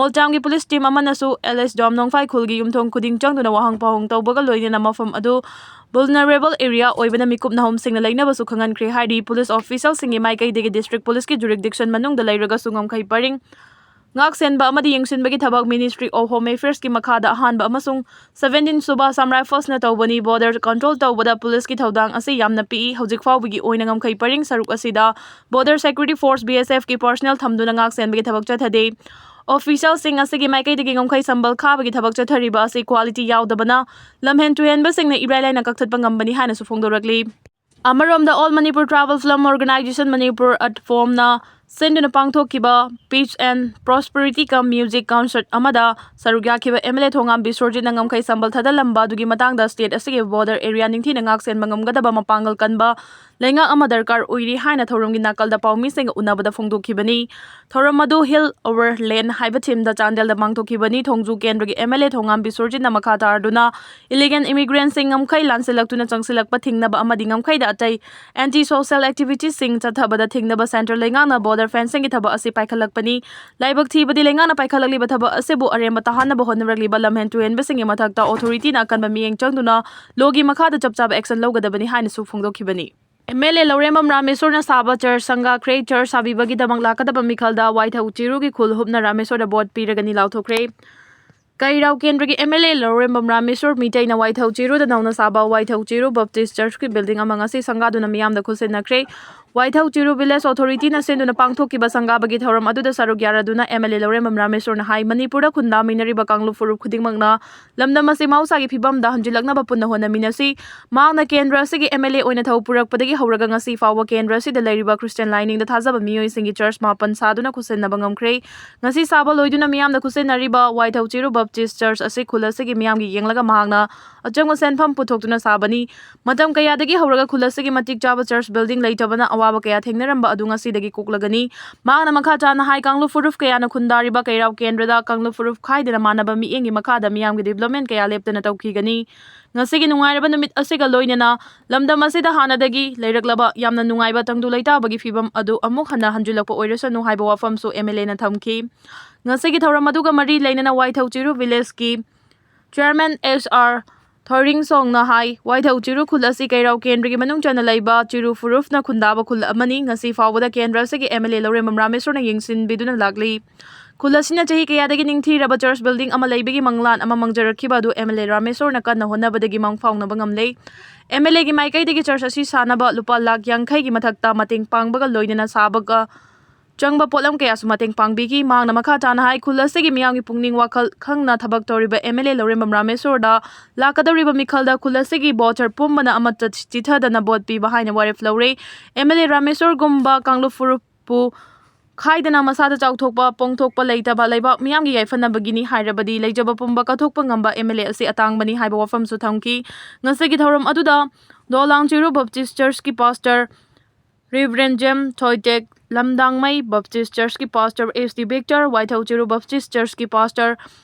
ꯃꯣꯜꯆꯥꯝꯒꯤ ꯄꯨꯂꯤꯁ ꯇꯤꯝ ꯑꯃꯅꯁꯨ ꯑꯦꯜ ꯑꯦꯁ ꯖꯥꯝꯅꯣꯡꯐꯥꯏ ꯈꯨꯜꯒꯤ ꯌꯨꯝꯊꯣꯡ ꯈꯨꯗꯤꯡ ꯆꯪꯗꯨꯅ ꯋꯥꯍꯪ ꯄꯥꯎꯍꯪ ꯇꯧꯕꯒ ꯂꯣꯏꯅꯅ ꯃꯐꯝ ꯑꯗꯨ vulnerable area ꯑꯣꯏꯕꯅ ꯃꯤꯀꯨꯞ ꯅꯍꯨꯝꯁꯤꯡꯅ ꯂꯩꯅꯕꯁꯨ ꯈꯪꯍꯟꯈ꯭ꯔꯦ ꯍꯥꯏꯔꯤ꯫ ꯄꯨꯂꯤꯁ ꯑꯣꯐꯤꯁꯤꯌꯦꯜꯁꯤꯡꯒꯤ ꯃꯥꯏꯀꯩꯗꯒꯤ district ꯄꯨꯂꯤꯁꯀꯤ jurisdiction ꯃꯅꯨꯡꯗ ꯂꯩꯔꯒꯁꯨ ꯉꯝꯈꯩ ꯄꯔꯤꯡ ꯉꯥꯛ ꯁꯦꯟꯕ ꯑꯃꯗꯤ ꯌꯦꯡꯁꯤꯟꯕꯒꯤ ꯊꯕꯛ Ministry of Home Affairs ꯀꯤ ꯃꯈꯥꯗ ꯑꯍꯥꯟꯕ ꯑꯃꯁꯨꯡ seventeen ꯁꯨꯕ Assam Rifles ꯅ ꯇꯧꯕꯅꯤ꯫ Border control ꯇꯧꯕꯗ ꯄꯨꯂꯤꯁꯀꯤ ꯊꯧꯗꯥꯡ ꯑꯁꯤ ꯌꯥꯝꯅ ꯄꯤꯛꯏ꯫ ꯍꯧꯖꯤꯛ ꯐꯥꯎꯕꯒꯤ ꯑꯣꯏꯅ ꯉꯝꯈꯩ ꯄꯔꯤꯡ ꯁꯔꯨꯛ ꯑꯁꯤꯗ Border Security Force, B S F ꯀꯤ personnel ꯊꯝꯗꯨꯅ ꯉꯥꯛ ꯁꯦꯟꯕꯒꯤ ꯊꯕꯛ ꯆꯠꯊꯗꯦ꯫ ꯑꯣꯐꯤꯁꯤꯌꯦꯜꯁꯤꯡ ꯑꯁꯤꯒꯤ ꯃꯥꯏꯀꯩꯗꯒꯤ ꯉꯝꯈꯩ ꯁꯝꯕꯜ ꯈꯥꯕꯒꯤ ꯊꯕꯛ ꯆꯠꯊꯔꯤꯕ ꯑꯁꯤ quality ꯌꯥꯎꯗꯕꯅ ꯂꯝꯍꯦꯟ ꯇꯨꯍꯦꯟꯕꯁꯤꯡꯅ ꯏꯔꯥꯏ ꯂꯥꯏꯅ ꯀꯛꯊꯠꯄ ꯉꯝꯕꯅꯤ ꯍꯥꯏꯅꯁꯨ ꯐꯣꯡꯗꯣꯔꯛꯂꯤ꯫ ꯑꯃꯔꯣꯝꯗ, All Manipur Tribal Film Organisation Manipur, ATFOM ꯅ ꯁꯤꯟꯗꯨꯅ ꯄꯥꯡꯊꯣꯛꯈꯤꯕ Peace and Prosperity cum Music Concert ꯑꯃꯗ ꯁꯔꯨꯛ ꯌꯥꯈꯤꯕ M L A ꯊꯣꯉꯥꯝ ꯕꯤꯁ꯭ꯋꯔꯖꯤꯠꯅ ꯉꯝꯈꯩ ꯁꯝꯕꯜ ꯊꯥꯗꯠꯂꯝꯕ ꯑꯗꯨꯒꯤ ꯃꯇꯥꯡꯗ state ꯑꯁꯤꯒꯤ border area ꯅꯤꯡꯊꯤꯅ ꯉꯥꯛ ꯁꯦꯟꯕ ꯉꯝꯒꯗꯕ ꯃꯄꯥꯡꯒꯜ ꯀꯟꯕ ꯂꯩꯉꯥꯛ ꯑꯃ ꯗꯔꯀꯥꯔ ꯑꯣꯏꯔꯤ ꯍꯥꯏꯅ ꯊꯧꯔꯝꯒꯤ ꯅꯥꯀꯜꯗ ꯄꯥꯎꯃꯤꯁꯤꯡꯒ ꯎꯅꯕꯗ ꯐꯣꯡꯗꯣꯛꯈꯤꯕꯅꯤ꯫ ꯊꯧꯔꯝ ꯑꯗꯨ Hill Over Land ꯍꯥꯏꯕ theme ꯗ ꯆꯥꯟꯗꯦꯜꯗ ꯄꯥꯡꯊꯣꯛꯈꯤꯕꯅꯤ꯫ ꯊꯣꯡꯖꯨ ꯀꯦꯟꯗ꯭ꯔꯒꯤ M L A ꯊꯣꯉꯥꯝ ꯕꯤꯁ꯭ꯋꯔꯖꯤꯠꯅ ꯃꯈꯥ ꯇꯥꯔꯗꯨꯅ illegal immigrant ꯁꯤꯡ ꯉꯝꯈꯩ ꯂꯥꯟꯁꯤꯜꯂꯛꯇꯨꯅ ꯆꯪꯁꯤꯜꯂꯛꯄ ꯊꯤꯡꯅꯕ ꯑꯃꯗꯤ ꯉꯝꯈꯩꯗ ꯑꯇꯩ anti social activities ꯁꯤꯡ ꯆꯠꯊꯕꯗ ꯊꯤꯡꯅꯕ central ꯂꯩꯉꯥꯛꯅ border fencing ꯒꯤ ꯊꯕꯛ ꯑꯁꯤ ꯄꯥꯏꯈꯠꯂꯛꯄꯅꯤ꯫ ꯂꯥꯏꯕꯛ ꯊꯤꯕꯗꯤ, ꯂꯩꯉꯥꯛꯅ ꯄꯥꯏꯈꯠꯂꯛꯂꯤꯕ ꯊꯕꯛ ꯑꯁꯤꯕꯨ ꯑꯔꯦꯝꯕ ꯇꯥꯍꯟꯅꯕ ꯍꯣꯠꯅꯔꯛꯂꯤꯕ ꯂꯝꯍꯦꯟ ꯇꯨꯍꯦꯟꯕꯁꯤꯡꯒꯤ ꯃꯊꯛꯇ authority ꯅ ꯑꯀꯟꯕ ꯃꯤꯠꯌꯦꯡ ꯆꯪꯗꯨꯅ law ꯒꯤ ꯃꯈꯥꯗ ꯆꯞ ꯆꯥꯕ action ꯂꯧꯒꯗꯕꯅꯤ ꯍꯥꯏꯅꯁꯨ ꯐꯣꯡꯗꯣꯛꯈꯤꯕꯅꯤ꯫ ꯑꯦꯝ ꯑꯦꯜ ꯑꯦ ꯂꯧꯔꯦꯝꯕꯝ ꯔꯥꯃꯦꯁꯣꯔꯅ ꯁꯥꯕ ꯆꯔꯆ ꯁꯪꯒꯥꯈ꯭ꯔꯦ꯫ ꯆꯔꯆ ꯁꯥꯕꯤꯕꯒꯤꯗꯃꯛ ꯂꯥꯛꯀꯗꯕ ꯃꯤꯈꯜꯗ ꯋꯥꯏꯊꯧ ꯆꯤꯔꯨꯒꯤ ꯈꯨꯜ ꯍꯨꯞꯅ ꯔꯥꯃꯦꯁꯣꯔꯗ ꯚꯣꯠ ꯄꯤꯔꯒꯅꯤ ꯂꯥꯎꯊꯣꯛꯈ꯭ꯔꯦ꯫ ꯀꯩꯔꯥꯎ ꯀꯦꯟꯗ꯭ꯔꯒꯤ ꯑꯦꯝ ꯑꯦꯜ ꯑꯦ ꯂꯧꯔꯦꯝꯕꯝ ꯔꯥꯃꯦꯁꯣꯔ ꯃꯤꯇꯩꯅ ꯋꯥꯏꯊꯧ ꯆꯤꯔꯨꯗ ꯅꯧꯅ ꯁꯥꯕ ꯋꯥꯏꯊꯧ ꯆꯤꯔꯨ ꯕꯞꯇꯤꯁ ꯆꯔꯆꯀꯤ ꯕꯤꯜꯗꯤꯡ ꯑꯃ ꯉꯁꯤ ꯁꯪꯒꯥꯗꯨꯅ ꯃꯤꯌꯥꯝꯗ ꯈꯨꯠꯁꯤꯟꯅꯈ꯭ꯔꯦ꯫ ꯋꯥꯏꯊꯧ ꯆꯤꯔꯨ ꯚꯤꯂꯦꯖ ꯑꯣꯊꯣꯔꯤꯇꯤꯅ ꯁꯤꯟꯗꯨꯅ ꯄꯥꯡꯊꯣꯛꯈꯤꯕ ꯁꯪꯒꯥꯕꯒꯤ ꯊꯧꯔꯝ ꯑꯗꯨꯗ ꯁꯔꯨꯛ ꯌꯥꯔꯗꯨꯅ ꯑꯦꯝ ꯑꯦꯜ ꯑꯦ ꯂꯧꯔꯦꯝꯕꯝ ꯔꯥꯃꯦꯁꯣꯔꯅ ꯍꯥꯏ, ꯃꯅꯤꯄꯨꯔꯗ ꯈꯨꯟꯗꯥꯃꯤꯟꯅꯔꯤꯕ ꯀꯥꯡꯂꯨꯞ ꯐꯨꯔꯨꯞ ꯈꯨꯗꯤꯡꯃꯛꯅ ꯂꯝꯗꯝ ꯑꯁꯤ ꯃꯍꯧꯁꯥꯒꯤ ꯐꯤꯕꯝꯗ ꯍꯟꯖꯤꯜꯂꯛꯅꯕ ꯄꯨꯟꯅ ꯍꯣꯠꯅꯃꯤꯟꯅꯁꯤ꯫ ꯃꯍꯥꯛꯅ ꯀꯦꯟꯗ꯭ꯔ ꯑꯁꯤꯒꯤ ꯑꯦꯝ ꯑꯦꯜ ꯑꯦ ꯑꯣꯏꯅ ꯊꯧ ꯄꯨꯔꯛꯄꯗꯒꯤ ꯍꯧꯔꯒ ꯉꯁꯤ ꯐꯥꯎꯕ ꯀꯦꯟꯗ꯭ꯔ ꯑꯁꯤꯗ ꯂꯩꯔꯤꯕ ꯈ꯭ꯔꯤꯁꯇꯤꯌꯥꯟ ꯂꯥꯏꯅꯤꯡꯗ ꯊꯥꯖꯕ ꯃꯤꯑꯣꯏꯁꯤꯡꯒꯤ ꯆꯔꯆ ꯃꯥꯄꯟ ꯁꯥꯗꯨꯅ ꯈꯨꯠꯁꯤꯟꯅꯕ ꯉꯝꯈ꯭ꯔꯦ꯫ ꯉꯁꯤ ꯁꯥꯕ ꯂꯣꯏꯗꯨꯅ ꯃꯤꯌꯥꯝꯗ ꯈꯨꯠꯁꯤꯟꯅꯔꯤꯕ ꯋꯥꯏꯊꯧ ꯆꯤꯔꯨ ꯕꯞꯇꯤꯁ ꯆꯔꯆ ꯑꯁꯤ ꯈꯨꯜ ꯑꯁꯤꯒꯤ ꯃꯤꯌꯥꯝꯒꯤ ꯌꯦꯡꯂꯒ ꯃꯍꯥꯛꯅ ꯑꯆꯪꯕ ꯁꯦꯟꯐꯝ ꯄꯨꯊꯣꯛꯇꯨꯅ ꯁꯥꯕꯅꯤ꯫ ꯃꯇꯝ ꯀꯌꯥꯗꯒꯤ ꯍꯧꯔꯒ ꯈꯨꯜ ꯑꯁꯤꯒꯤ ꯃꯇꯤꯛ ꯆꯥꯕ ꯆꯔꯆ ꯕꯤꯜꯗꯤꯡ ꯂꯩꯇꯕꯅ ꯑꯋꯥꯕ ꯀꯌꯥ ꯊꯦꯡꯅꯔꯝꯕ ꯑꯗꯨ ꯉꯁꯤꯗꯒꯤ ꯀꯣꯛꯂꯒꯅꯤ꯫ ꯃꯍꯥꯛꯅ ꯃꯈꯥ ꯇꯥꯅ ꯍꯥꯏ, ꯀꯥꯡꯂꯨꯞ ꯐꯨꯔꯨꯞ ꯀꯌꯥꯅ ꯈꯨꯟꯗꯥꯔꯤꯕ ꯀꯩꯔꯥꯎ ꯀꯦꯟꯗ꯭ꯔꯗ ꯀꯥꯡꯂꯨꯞ ꯐꯨꯔꯨꯞ ꯈꯥꯏꯗꯅ ꯃꯥꯟꯅꯕ ꯃꯤꯠꯌꯦꯡꯒꯤ ꯃꯈꯥꯗ ꯃꯤꯌꯥꯝꯒꯤ ꯗꯤꯕ꯭ꯂꯞꯃꯦꯟ ꯀꯌꯥ ꯂꯦꯞꯇꯅ ꯇꯧꯈꯤꯒꯅꯤ꯫ ꯉꯁꯤꯒꯤ ꯅꯨꯡꯉꯥꯏꯔꯕ ꯅꯨꯃꯤꯠ ꯑꯁꯤꯒ ꯂꯣꯏꯅꯅ ꯂꯝꯗꯝ ꯑꯁꯤꯗ ꯍꯥꯟꯅꯗꯒꯤ ꯂꯩꯔꯛꯂꯕ ꯌꯥꯝꯅ ꯅꯨꯡꯉꯥꯏꯕ ꯇꯪꯗꯨ ꯂꯩꯇꯥꯕꯒꯤ ꯐꯤꯕꯝ ꯑꯗꯨ ꯑꯃꯨꯛ ꯍꯟꯅ ꯍꯟꯖꯤꯜꯂꯛꯄ ꯑꯣꯏꯔꯁꯅꯨ ꯍꯥꯏꯕ ꯋꯥꯐꯝꯁꯨ ꯑꯦꯝ ꯑꯦꯜ ꯑꯦꯅ ꯊꯝꯈꯤ꯫ ꯉꯁꯤꯒꯤ ꯊꯧꯔꯝ ꯑꯗꯨꯒ ꯃꯔꯤ ꯂꯩꯅꯅ ꯋꯥꯏꯊꯧ ꯆꯤꯔꯨ ꯚꯤꯂꯦꯖꯀꯤ ꯆꯤꯌꯔꯃꯦꯟ ꯑꯦꯁ ꯑꯥꯔ ꯊꯣꯏꯔꯤꯡꯁꯣꯡꯅ ꯍꯥꯏ, ꯋꯥꯏꯊꯧ ꯆꯤꯔꯨ ꯈꯨꯜ ꯑꯁꯤ ꯀꯩꯔꯥꯎ ꯀꯦꯟꯗ꯭ꯔꯒꯤ ꯃꯅꯨꯡ ꯆꯟꯅ ꯂꯩꯕ ꯆꯤꯔꯨ ꯐꯨꯔꯨꯞꯅ ꯈꯨꯟꯗꯥꯕ ꯈꯨꯜ ꯑꯃꯅꯤ꯫ ꯉꯁꯤ ꯐꯥꯎꯕꯗ ꯀꯦꯟꯗ꯭ꯔ ꯑꯁꯤꯒꯤ ꯑꯦꯝ ꯑꯦꯜ ꯑꯦ ꯂꯧꯔꯦꯝꯕꯝ ꯔꯥꯃꯦꯁꯣꯔꯅ ꯌꯦꯡꯁꯤꯟꯕꯤꯗꯨꯅ ꯂꯥꯛꯂꯤ꯫ ꯈꯨꯜ ꯑꯁꯤꯅ ꯆꯍꯤ ꯀꯌꯥꯗꯒꯤ ꯅꯤꯡꯊꯤꯔꯕ ꯆꯔꯆ ꯕꯤꯜꯗꯤꯡ ꯑꯃ ꯂꯩꯕꯒꯤ ꯃꯪꯂꯥꯟ ꯑꯃ ꯃꯪꯖꯔꯛꯈꯤꯕ ꯑꯗꯨ ꯑꯦꯝ ꯑꯦꯜ ꯑꯦ ꯔꯥꯃꯦꯁꯣꯔꯅ ꯀꯟꯅ ꯍꯣꯠꯅꯕꯗꯒꯤ ꯃꯪ ꯐꯥꯎꯅꯕ ꯉꯝꯂꯦ꯫ ꯑꯦꯝ ꯑꯦꯜ ꯑꯦꯒꯤ ꯃꯥꯏꯀꯩꯗꯒꯤ ꯆꯔꯆ ꯑꯁꯤ ꯁꯥꯅꯕ ꯂꯨꯄꯥ ꯂꯥꯈ ꯌꯥꯡꯈꯩꯒꯤ ꯃꯊꯛꯇ ꯃꯇꯦꯡ ꯄꯥꯡꯕꯒ ꯂꯣꯏꯅꯅ ꯁꯥꯕꯒ ꯆꯪꯕ ꯄꯣꯠꯂꯝ ꯀꯌꯥꯁꯨ ꯃꯇꯦꯡ ꯄꯥꯡꯕꯤꯈꯤ꯫ ꯃꯍꯥꯛꯅ ꯃꯈꯥ ꯇꯥꯅ ꯍꯥꯏ, ꯈꯨꯜ ꯑꯁꯤꯒꯤ ꯃꯤꯌꯥꯝꯒꯤ ꯄꯨꯛꯅꯤꯡ ꯋꯥꯈꯜ ꯈꯪꯅ ꯊꯕꯛ ꯇꯧꯔꯤꯕ ꯑꯦꯝ ꯑꯦꯜ ꯑꯦ ꯂꯧꯔꯦꯝꯕꯝ ꯔꯥꯃꯦꯁꯣꯔꯗ ꯂꯥꯛꯀꯗꯧꯔꯤꯕ ꯃꯤꯈꯜꯗ ꯈꯨꯜ ꯑꯁꯤꯒꯤ ꯚꯣꯇꯔ ꯄꯨꯝꯕꯅ ꯑꯃꯠꯇ ꯆꯤꯊꯗꯅ ꯚꯣꯠ ꯄꯤꯕ ꯍꯥꯏꯅ ꯋꯥꯔꯦꯞ ꯂꯧꯔꯦ꯫ ꯑꯦꯝ ꯑꯦꯜ ꯑꯦ ꯔꯥꯃꯦꯁꯣꯔꯒꯨꯝꯕ ꯀꯥꯡꯂꯨꯞ ꯐꯨꯔꯨꯞꯄꯨ ꯈꯥꯏꯗꯅ ꯃꯁꯥꯗ ꯆꯥꯎꯊꯣꯛꯄ, ꯄꯣꯡꯊꯣꯛꯄ ꯂꯩꯇꯕ ꯂꯩꯕꯥꯛ ꯃꯤꯌꯥꯝꯒꯤ ꯌꯥꯏꯐꯅꯕꯒꯤꯅꯤ ꯍꯥꯏꯔꯕꯗꯤ ꯂꯩꯖꯕ ꯄꯨꯝꯕ ꯀꯠꯊꯣꯛꯄ ꯉꯝꯕ ꯑꯦꯝ ꯑꯦꯜ ꯑꯦ ꯑꯁꯤ ꯑꯇꯥꯡꯕꯅꯤ ꯍꯥꯏꯕ ꯋꯥꯐꯝꯁꯨ ꯊꯝꯈꯤ꯫ ꯉꯁꯤꯒꯤ ꯊꯧꯔꯝ ꯑꯗꯨꯗ ꯗꯣꯂꯥꯡ ꯆꯤꯔꯨ ꯕꯞꯇꯤꯁ ꯆꯔꯆꯀꯤ pastor reverend Jem Thoitek, Lamdangmei baptist ꯆꯔꯆꯀꯤ pastor S T Victor, Waithou Chiru baptist ꯆꯔꯆꯀꯤ pastor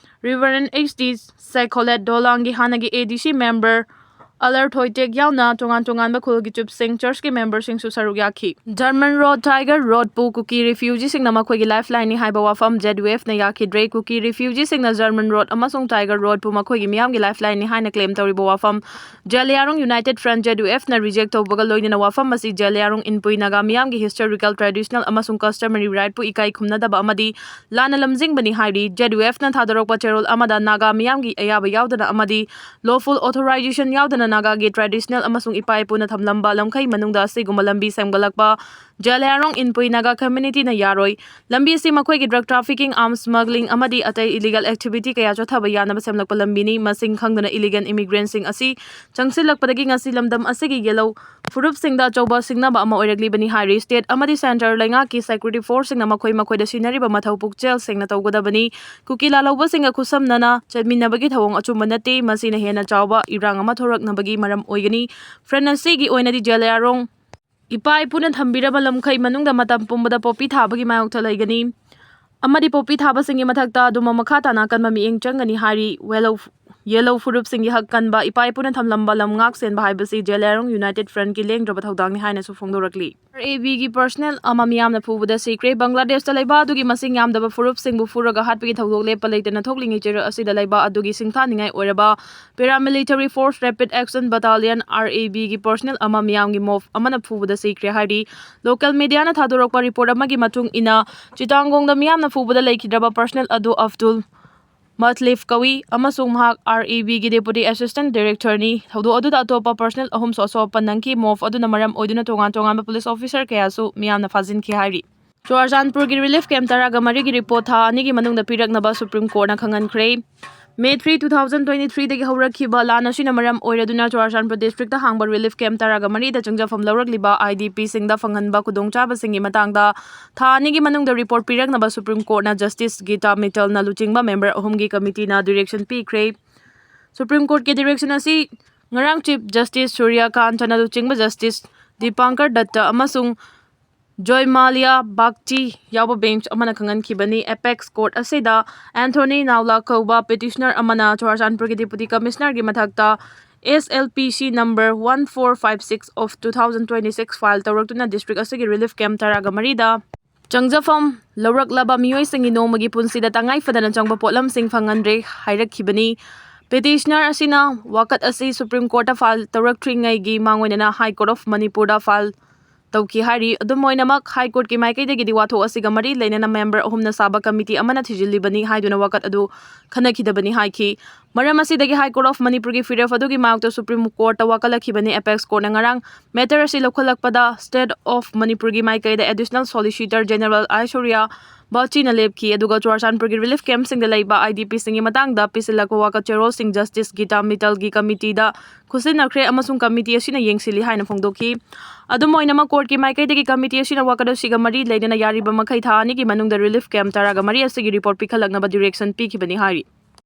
reverend S T Sekholet, ꯗꯣꯂꯥꯡꯒꯤ ꯍꯥꯟꯅꯒꯤ ꯑꯦ ꯗꯤ ꯁꯤ ꯃꯦꯝꯕꯔ ꯑꯂꯔ ꯊꯣꯏꯇꯦꯛ ꯌꯥꯎꯅ ꯇꯣꯉꯥꯟ ꯇꯣꯉꯥꯟꯕ ꯈꯨꯜꯒꯤ ꯆꯤꯐꯁꯤꯡ, ꯆꯔꯆꯀꯤ ꯃꯦꯝꯕꯔꯁꯤꯡꯁꯨ ꯁꯔꯨꯛ ꯌꯥꯈꯤ꯫ ꯖꯔꯃꯟ ꯔꯣꯗ, ꯇꯥꯏꯒꯔ ꯔꯣꯗꯄꯨ ꯀꯨꯀꯤ ꯔꯤꯐ꯭ꯌꯨꯖꯤꯁꯤꯡꯅ ꯃꯈꯣꯏꯒꯤ ꯂꯥꯏꯐꯂꯥꯏꯟꯅꯤ ꯍꯥꯏꯕ ꯋꯥꯐꯝ ꯖꯦꯗ ꯌꯨ ꯑꯦꯐꯅ ꯌꯥꯈꯤꯗ꯭ꯔꯦ꯫ ꯀꯨꯀꯤ ꯔꯤꯐ꯭ꯌꯨꯖꯤꯁꯤꯡꯅ ꯖꯔꯃꯟ ꯔꯣꯗ ꯑꯃꯁꯨꯡ ꯇꯥꯏꯒꯔ ꯔꯣꯗꯄꯨ ꯃꯈꯣꯏꯒꯤ ꯃꯤꯌꯥꯝꯒꯤ ꯂꯥꯏꯐꯂꯥꯏꯟꯅꯤ ꯍꯥꯏꯅ ꯀ꯭ꯂꯦꯝ ꯇꯧꯔꯤꯕ ꯋꯥꯐꯝ Zeliangrong united front, Z U ꯑꯦꯐꯅ ꯔꯤꯖꯦꯛ ꯇꯧꯕꯒ ꯂꯣꯏꯅꯅ ꯋꯥꯐꯝ ꯑꯁꯤ ꯖꯦꯂꯤꯌꯥꯡꯔꯣꯡ ꯏꯟꯄꯨꯏ ꯅꯥꯒꯥ ꯃꯤꯌꯥꯝꯒꯤ ꯍꯤꯁꯇꯣꯔꯤꯀꯦꯜ, ꯇ꯭ꯔꯦꯗꯤꯁꯅꯦꯜ ꯑꯃꯁꯨꯡ ꯀꯁꯇꯃꯔꯤ ꯔꯥꯏꯠꯄꯨ ꯏꯀꯥꯏ ꯈꯨꯝꯅꯗꯕ ꯑꯃꯗꯤ ꯂꯥꯟꯅ ꯂꯝꯖꯤꯡꯕꯅꯤ ꯍꯥꯏꯔꯤ꯫ ꯖꯦꯗ ꯌꯨ ꯑꯦꯐꯅ ꯊꯥꯗꯣꯔꯛꯄ ꯆꯦꯔꯣꯜ ꯑꯃꯗ ꯅꯥꯒꯥ ꯃꯤꯌꯥꯝꯒꯤ ꯑꯌꯥꯕ ꯌꯥꯎꯗꯅ ꯑꯃꯗꯤ ꯂꯣꯐꯨꯜ ꯑꯣꯊꯣꯔꯥꯏꯖꯦꯁꯟ ꯌꯥꯎꯗꯅ ꯅꯥꯒꯥꯒꯤ ꯇ꯭ꯔꯦꯗꯤꯁꯅꯦꯜ ꯑꯃꯁꯨꯡ ꯏꯄꯥ ꯏꯄꯨꯅ ꯊꯝꯂꯝꯕ ꯂꯝꯈꯩ ꯃꯅꯨꯡꯗ ꯑꯁꯤꯒꯨꯝꯕ ꯂꯝꯕꯤ ꯁꯦꯝꯒꯠꯂꯛꯄ ꯖꯦꯂꯤꯌꯥꯡꯔꯣꯡ ꯏꯟꯄꯨꯏ ꯅꯥꯒꯥ ꯀꯝꯃ꯭ꯌꯨꯅꯤꯇꯤꯅ ꯌꯥꯔꯣꯏ꯫ ꯂꯝꯕꯤ ꯑꯁꯤ ꯃꯈꯣꯏꯒꯤ ꯗ꯭ꯔꯒ ꯇ꯭ꯔꯥꯐꯤꯀꯤꯡ, ꯑꯥꯔꯝꯁ ꯁ꯭ꯃꯒ꯭ꯂꯤꯡ ꯑꯃꯗꯤ ꯑꯇꯩ ꯏꯂꯤꯒꯦꯜ ꯑꯦꯛꯇꯤꯚꯤꯇꯤ ꯀꯌꯥ ꯆꯠꯊꯕ ꯌꯥꯅꯕ ꯁꯦꯝꯂꯛꯄ ꯂꯝꯕꯤꯅꯤ꯫ ꯃꯁꯤꯡ ꯈꯪꯗꯅ ꯏꯂꯤꯒꯦꯜ ꯏꯃꯤꯒ꯭ꯔꯦꯟꯠꯁꯤꯡ ꯑꯁꯤ ꯆꯪꯁꯤꯜꯂꯛꯄꯗꯒꯤ ꯉꯁꯤ ꯂꯝꯗꯝ ꯑꯁꯤꯒꯤ ꯌꯦꯜꯍꯧ ꯐꯨꯔꯨꯞꯁꯤꯡꯗ ꯑꯆꯧꯕ ꯁꯤꯡꯅꯕ ꯑꯃ ꯑꯣꯏꯔꯛꯂꯤꯕꯅꯤ ꯍꯥꯏꯔꯤ꯫ ꯁ꯭ꯇꯦꯠ ꯑꯃꯗꯤ ꯁꯦꯟꯇꯔ ꯂꯩꯉꯥꯛꯀꯤ ꯁꯦꯀ꯭ꯌꯨꯔꯤꯇꯤ ꯐꯣꯔꯁꯁꯤꯡꯅ ꯃꯈꯣꯏ ꯃꯈꯣꯏꯗ ꯁꯤꯟꯅꯔꯤꯕ ꯃꯊꯧ ꯄꯨꯛꯆꯦꯜ ꯁꯦꯡꯅ ꯇꯧꯒꯗꯕꯅꯤ꯫ ꯀꯨꯀꯤ ꯂꯥꯜꯍꯧꯕꯁꯤꯡꯒ ꯈꯨꯠꯁꯝꯅꯅ ꯆꯠꯃꯤꯟꯅꯕꯒꯤ ꯊꯧꯑꯣꯡ ꯑꯆꯨꯝꯕ ꯅꯠꯇꯦ꯫ ꯃꯁꯤꯅ ꯍꯦꯟꯅ ꯆꯥꯎꯕ ꯏꯔꯥꯡ ꯑꯃ ꯊꯣꯔꯛꯅꯕꯒꯤ ꯃꯔꯝ ꯑꯣꯏꯒꯅꯤ꯫ ꯐ꯭ꯔꯟꯠ ꯑꯁꯤꯒꯤ ꯑꯣꯏꯅꯗꯤ ꯖꯦꯂꯤꯌꯥꯡꯔꯣꯡ ꯏꯄꯥ ꯏꯄꯨꯅ ꯊꯝꯕꯤꯔꯕ ꯂꯝꯈꯩ ꯃꯅꯨꯡꯗ ꯃꯇꯝ ꯄꯨꯝꯕꯗ ꯄꯣꯄꯤ ꯊꯥꯕꯒꯤ ꯃꯥꯌꯣꯛꯇ ꯂꯩꯒꯅꯤ ꯑꯃꯗꯤ ꯄꯣꯄꯤ ꯊꯥꯕꯁꯤꯡꯒꯤ ꯃꯊꯛꯇ ꯑꯗꯨꯝ ꯃꯈꯥ ꯇꯥꯅ ꯑꯀꯟꯕ ꯃꯤꯠꯌꯦꯡ ꯆꯪꯒꯅꯤ ꯍꯥꯏꯔꯤ꯫ ꯋꯦꯂꯧ-, ꯌꯦꯜꯍꯧ ꯐꯨꯔꯨꯞꯁꯤꯡꯒꯤ ꯍꯛ ꯀꯟꯕ, ꯏꯄꯥ ꯏꯄꯨꯅ ꯊꯝꯂꯝꯕ ꯂꯝ ꯉꯥꯛ ꯁꯦꯟꯕ ꯍꯥꯏꯕꯁꯤ ꯖꯦꯂꯤꯌꯥꯡꯔꯣꯡ ꯌꯨꯅꯥꯏꯇꯦꯗ ꯐ꯭ꯔꯟꯠꯀꯤ ꯂꯦꯡꯗ꯭ꯔꯕ ꯊꯧꯗꯥꯡꯅꯤ ꯍꯥꯏꯅꯁꯨ ꯐꯣꯡꯗꯣꯔꯛꯂꯤ꯫ ꯑꯥꯔ ꯑꯦ ꯕꯤꯒꯤ ꯄꯔꯁꯅꯦꯜ ꯑꯃ ꯃꯤꯌꯥꯝꯅ ꯐꯨꯕꯗ ꯁꯤꯈ꯭ꯔꯦ꯫ ꯕꯪꯒ꯭ꯂꯥꯗꯦꯁꯇ ꯂꯩꯕꯥꯛ ꯑꯗꯨꯒꯤ ꯃꯁꯤꯡ ꯌꯥꯝꯗꯕ ꯐꯨꯔꯨꯞꯁꯤꯡꯕꯨ ꯐꯨꯔꯒ ꯍꯥꯠꯄꯒꯤ ꯊꯧꯗꯣꯛ ꯂꯦꯞꯄ ꯂꯩꯇꯅ ꯊꯣꯛꯂꯤꯉꯩ ꯆꯩꯔꯛ ꯑꯁꯤꯗ ꯂꯩꯕꯥꯛ ꯑꯗꯨꯒꯤ ꯁꯤꯡꯊꯥꯅꯤꯡꯉꯥꯏ ꯑꯣꯏꯔꯕ Paramilitary Force Rapid Action Battalion, R A B, ꯒꯤ ꯄꯔꯁꯅꯦꯜ ꯑꯃ ꯃꯤꯌꯥꯝꯒꯤ ꯃꯣꯕ ꯑꯃꯅ ꯐꯨꯕꯗ ꯁꯤꯈ꯭ꯔꯦ ꯍꯥꯏꯔꯤ꯫ ꯂꯣꯀꯦꯜ ꯃꯤꯗꯤꯌꯥꯅ ꯊꯥꯗꯣꯔꯛꯄ ꯔꯤꯄꯣꯔꯠ ꯑꯃꯒꯤ ꯃꯇꯨꯡ ꯏꯟꯅ, ꯆꯤꯇꯥꯡꯒꯣꯡꯗ ꯃꯤꯌꯥꯝꯅ ꯐꯨꯕꯗ ꯂꯩꯈꯤꯗ꯭ꯔꯕ ꯄꯔꯁꯅꯦꯜ ꯑꯗꯨ ꯑꯕꯗꯨꯜ ꯃꯠꯂꯤꯐ ꯀꯧꯏ ꯑꯃꯁꯨꯡ ꯃꯍꯥꯛ R A B ꯒꯤ Deputy Assistant Director ꯅꯤ꯫ ꯊꯧꯗꯣꯛ ꯑꯗꯨꯗ ꯑꯇꯣꯞꯄ ꯄꯔꯁꯅꯦꯜ ꯑꯍꯨꯝꯁꯨ ꯑꯁꯣꯛ ꯑꯄꯟ ꯅꯪꯈꯤ꯫ ꯃꯣꯕ ꯑꯗꯨꯅ ꯃꯔꯝ ꯑꯣꯏꯗꯨꯅ ꯇꯣꯉꯥꯟ ꯇꯣꯉꯥꯟꯕ ꯄꯨꯂꯤꯁ ꯑꯣꯐꯤꯁꯔ ꯀꯌꯥꯁꯨ ꯃꯤꯌꯥꯝꯅ ꯐꯥꯖꯤꯟꯈꯤ ꯍꯥꯏꯔꯤ꯫ ꯆꯨꯔꯥꯆꯥꯟꯄꯨꯔꯒꯤ ꯔꯤꯂꯤꯐ ꯀꯦꯝꯞ ꯇꯔꯥꯒ ꯃꯔꯤꯒꯤ ꯔꯤꯄꯣꯔꯠ ꯊꯥ ꯑꯅꯤꯒꯤ ꯃꯅꯨꯡꯗ ꯄꯤꯔꯛꯅꯕ ꯁꯨꯄ꯭ꯔꯤꯝ ꯀꯣꯔꯠꯅ ꯈꯪꯍꯟꯈ꯭ꯔꯦ꯫ ꯃꯦ three, two thousand twenty three ꯗꯒꯤ ꯍꯧꯔꯛꯈꯤꯕ ꯂꯥꯟ ꯑꯁꯤꯅ ꯃꯔꯝ ꯑꯣꯏꯔꯗꯨꯅ ꯆꯨꯔꯥꯆꯥꯟꯄꯨꯔ ꯗꯤꯁꯇ꯭ꯔꯤꯛꯇ ꯍꯥꯡꯕ ꯔꯤꯂꯤꯐ ꯀꯦꯝꯞ ꯇꯔꯥꯒ ꯃꯔꯤꯗ ꯆꯪꯖꯐꯝ ꯂꯧꯔꯛꯂꯤꯕ I D P ꯁꯤꯡꯗ ꯐꯪꯍꯟꯕ ꯈꯨꯗꯣꯡꯆꯥꯕꯁꯤꯡꯒꯤ ꯃꯇꯥꯡꯗ ꯊꯥ ꯑꯅꯤꯒꯤ ꯃꯅꯨꯡꯗ ꯔꯤꯄꯣꯔꯠ ꯄꯤꯔꯛꯅꯕ ꯁꯨꯄ꯭ꯔꯤꯝ ꯀꯣꯔꯠꯅ ꯖꯁꯇꯤꯁ ꯒꯤꯇꯥ ꯃꯤꯇꯜꯅ ꯂꯨꯆꯤꯡꯕ ꯃꯦꯝꯕꯔ ꯑꯍꯨꯝꯒꯤ ꯀꯃꯤꯇꯤꯅ ꯗꯤꯔꯦꯛꯁꯟ ꯄꯤꯈ꯭ꯔꯦ꯫ ꯁꯨꯄ꯭ꯔꯤꯝ ꯀꯣꯔꯠꯀꯤ ꯗꯤꯔꯦꯛꯁꯟ ꯑꯁꯤ ꯉꯔꯥꯡ ꯆꯤꯐ ꯖꯁꯇꯤꯁ ꯁꯨꯔ꯭ꯌ ꯀꯥꯟꯇꯅ ꯂꯨꯆꯤꯡꯕ ꯖꯁꯇꯤꯁ ꯗꯤꯄꯥꯡꯀꯔ ꯗꯠꯇ ꯑꯃꯁꯨꯡ ꯖꯣꯏꯃꯥꯂꯤꯌꯥ ꯕꯥꯒꯆꯤ ꯌꯥꯎꯕ ꯕꯦꯟꯆ ꯑꯃꯅ ꯈꯪꯍꯟꯈꯤꯕꯅꯤ꯫ ꯑꯦꯄꯦꯛꯁ ꯀꯣꯔꯠ ꯑꯁꯤꯗ ꯑꯦꯟꯊꯣꯅꯤ ꯅꯥꯎꯂꯥ ꯀꯧꯕ ꯄꯤꯇꯤꯁꯅꯔ ꯑꯃꯅ ꯆꯨꯔꯥꯆꯥꯟꯄꯨꯔꯒꯤ ꯗꯤꯄꯨꯇꯤ ꯀꯃꯤꯁꯅꯔꯒꯤ ꯃꯊꯛꯇ S L P C number one four five six of two thousand twenty-six file ꯇꯧꯔꯛꯇꯨꯅ district ꯑꯁꯤꯒꯤ relief camp ꯇꯔꯥꯒ ꯃꯔꯤꯗ ꯆꯪꯖꯐꯝ ꯂꯧꯔꯛꯂꯕ ꯃꯤꯑꯣꯏꯁꯤꯡꯒꯤ ꯅꯣꯡꯃꯒꯤ ꯄꯨꯟꯁꯤꯗ ꯇꯉꯥꯏ ꯐꯗꯅ ꯆꯪꯕ ꯄꯣꯠꯂꯝꯁꯤꯡ ꯐꯪꯍꯟꯗ꯭ꯔꯦ ꯍꯥꯏꯔꯛꯈꯤꯕꯅꯤ꯫ Petitioner ꯑꯁꯤꯅ ꯋꯥꯀꯠ ꯑꯁꯤ Supreme Courtꯇ file ꯇꯧꯔꯛꯇ꯭ꯔꯤꯉꯩꯒꯤ ꯃꯥꯡꯑꯣꯏꯅꯅ High Court of ꯃꯅꯤꯄꯨꯔꯗ file ꯇꯧꯈꯤ ꯍꯥꯏꯔꯤ꯫ ꯑꯗꯨꯝ ꯑꯣꯏꯅꯃꯛ, High Courtꯀꯤ ꯃꯥꯏꯀꯩꯗꯒꯤꯗꯤ ꯋꯥꯊꯣꯛ ꯑꯁꯤꯒ ꯃꯔꯤ ꯂꯩꯅꯅ member ꯑꯍꯨꯝꯅ ꯁꯥꯕ committee ꯑꯃꯅ ꯊꯤꯖꯤꯜꯂꯤꯕꯅꯤ ꯍꯥꯏꯗꯨꯅ ꯋꯥꯀꯠ ꯑꯗꯨ ꯈꯟꯅꯈꯤꯗꯕꯅꯤ ꯍꯥꯏꯈꯤ꯫ ꯃꯔꯝ ꯑꯁꯤꯗꯒꯤ High Court of ꯃꯅꯤꯄꯨꯔꯒꯤ ꯐꯤꯔꯦꯞ ꯑꯗꯨꯒꯤ ꯃꯥꯌꯣꯛꯇ Supreme Courtꯇ ꯋꯥꯀꯠꯂꯛꯈꯤꯕꯅꯤ꯫ Apex Courtꯅ ꯉꯔꯥꯡ matter ꯑꯁꯤ ꯂꯧꯈꯠꯂꯛꯄꯗ State of ꯃꯅꯤꯄꯨꯔꯒꯤ ꯃꯥꯏꯀꯩꯗ Additional Solicitor General ꯑꯥꯏꯁꯣꯔꯤꯌꯥ ꯕꯥꯆꯤꯅ ꯂꯦꯞꯈꯤ, ꯑꯗꯨꯒ ꯆꯨꯔꯥꯆꯥꯟꯄꯨꯔꯒꯤ relief campꯁꯤꯡꯗ ꯂꯩꯕ IDPꯁꯤꯡꯒꯤ ꯃꯇꯥꯡꯗ ꯄꯤꯁꯤꯜꯂꯛꯄ ꯋꯥꯀꯠ ꯆꯦꯔꯣꯜꯁꯤꯡ Justice ꯒꯤꯇꯥ ꯃꯤꯇꯜꯒꯤ committeeꯗ ꯈꯨꯠꯁꯤꯟꯅꯈ꯭ꯔꯦ ꯑꯃꯁꯨꯡ committee ꯑꯁꯤꯅ ꯌꯦꯡꯁꯤꯜꯂꯤ ꯍꯥꯏꯅ ꯐꯣꯡꯗꯣꯛꯈꯤ꯫ ꯑꯗꯨꯝ ꯑꯣꯏꯅꯃꯛ, courtꯀꯤ ꯃꯥꯏꯀꯩꯗꯒꯤ committee ꯑꯁꯤꯅ ꯋꯥꯀꯠ ꯑꯁꯤꯒ ꯃꯔꯤ ꯂꯩꯅꯅ ꯌꯥꯔꯤꯕ ꯃꯈꯩ ꯊꯥ ꯑꯅꯤꯒꯤ ꯃꯅꯨꯡꯗ relief camp ꯇꯔꯥꯒ ꯃꯔꯤ ꯑꯁꯤꯒꯤ report ꯄꯤꯈꯠꯂꯛꯅꯕ direction ꯄꯤꯈꯤꯕꯅꯤ ꯍꯥꯏꯔꯤ꯫